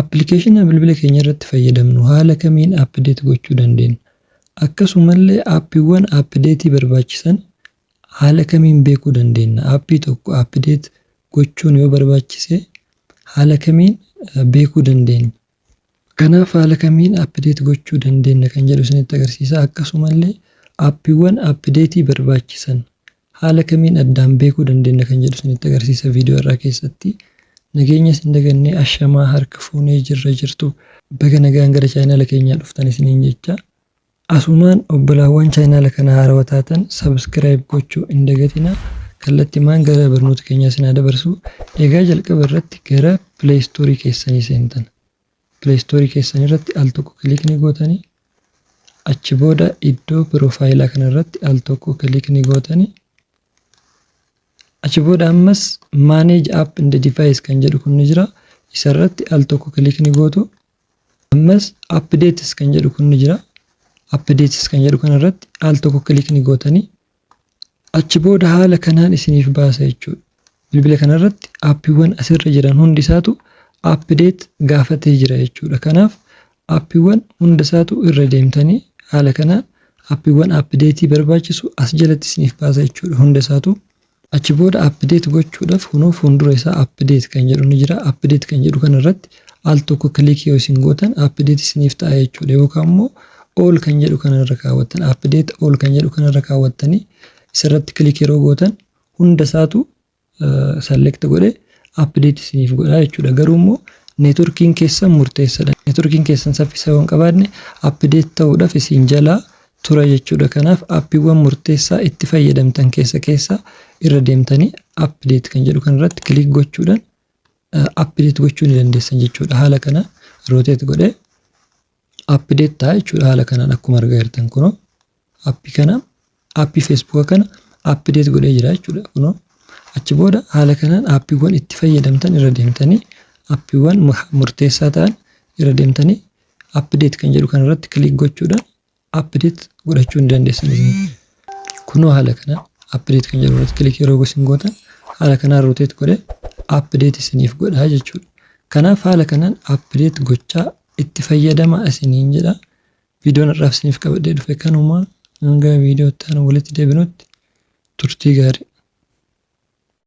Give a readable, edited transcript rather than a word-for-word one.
Appilikeeshina bilbila keenya irratti fayyadamnu haala kamiin update gochuu dandeenya? Akkasumallee aappiiwwan update barbaachisan haala kamiin beekuu dandeenya? Aappii tokko update gochuun yoo barbaachise haala kamiin beekuu dandeenya? Kanaaf haala kamiin update gochuu dandeenya kan jedhu isinitti agarsiisa. Akkasumallee aappiiwwan update barbaachisan haala kamiin addaan beekuu dandeenya kan jedhu isinitti agarsiisa viidiyoo irraa keessatti. Nageenya isin dagannee, ashamaa, harka fuunee, jirra jirtu, baga nagaan gara chaayinaala keenyaa dhuftan isiniin jecha. Asumaan obbolaawwan chaayinaala kana haarawaa taatan subscribe gochuu hin dagatina. Kallattimaan gara barnoota keenyaa isin haa dabarsu. Egaa jalqaba irratti gara Play Store keessanii seentan. Play Store keessan irratti al tokko click ni gootanii, achi booda iddoo piroofaayilaa kana irratti al tokko click ni gootanii, achi booda ammas "Manage app and device" kan jedhu kun ni jira. Isarratti al tokko click ni gootu. Ammas "Updates" kan jedhu kun ni jira. "Updates" kan jedhu kana irratti al tokko click ni gootanii, achi booda haala kanaan isiniif baasa jechuudha. Bilbila kanarratti aappiiwwan asirra jiran hundi isaatu update gaafatee jira jechuudha. Kanaaf aappiiwwan hunda isaatu irra deemtanii haala kanaan aappiiwwan update barbaachisu as jalatti isiniif baasa jechuudha hunda isaatu. Achi booda update gochuudhaaf kunoo fuuldura isaa "Update" kan jedhu ni jira. "Update" kan jedhu kanarratti al tokko click yoo isin gootan update isiniif ta'a jechuudha. Yookaan immoo "All" kan jedhu kanarra kaawwattan, "Update all" kan jedhu kanarra kaawwattanii isarratti click yeroo gootan hunda isaatu select godhee update isiniif godha jechuudha. Garuu immoo neetworkiin keessan murteessaadha. Neetworkiin keessan saffisa yoo hin qabaanne update ta'uudhaaf isin jalaa tura jechuudha. Kanaaf aappiiwwan murteessaa itti fayyadamtan keessa keessa irra deemtanii "Update" kan jedhu kanarratti click gochuudhaan update gochuu ni dandeessan jechuudha. Haala kana rotate godhee update ta'a jechuudha. Haala kanaan akkuma argaa jirtan kunoo aappii kana, aappii Feesbuuka kana update godhee jira jechuudha. Kunoo achi booda haala kanaan aappiiwwan itti fayyadamtan irra deemtanii, aappiiwwan murteessaa ta'an irra deemtanii "Update" kan jedhu kanarratti click gochuudhaan update godhachuu ni dandeessan. Kunoo haala kanaan "Update" kan jedhu irratti click yeroo isin gootan haala kanaan rotate godhee update isiniif godha jechuudha. Kanaaf haala kanaan update gochaa itti fayyadamaa isiniin jedha. Viidiyoon har'aaf isiniif qabadhee dhufe kanuma. Hanga viidiyoo itti aanu walitti deebinutti turtii gaarii.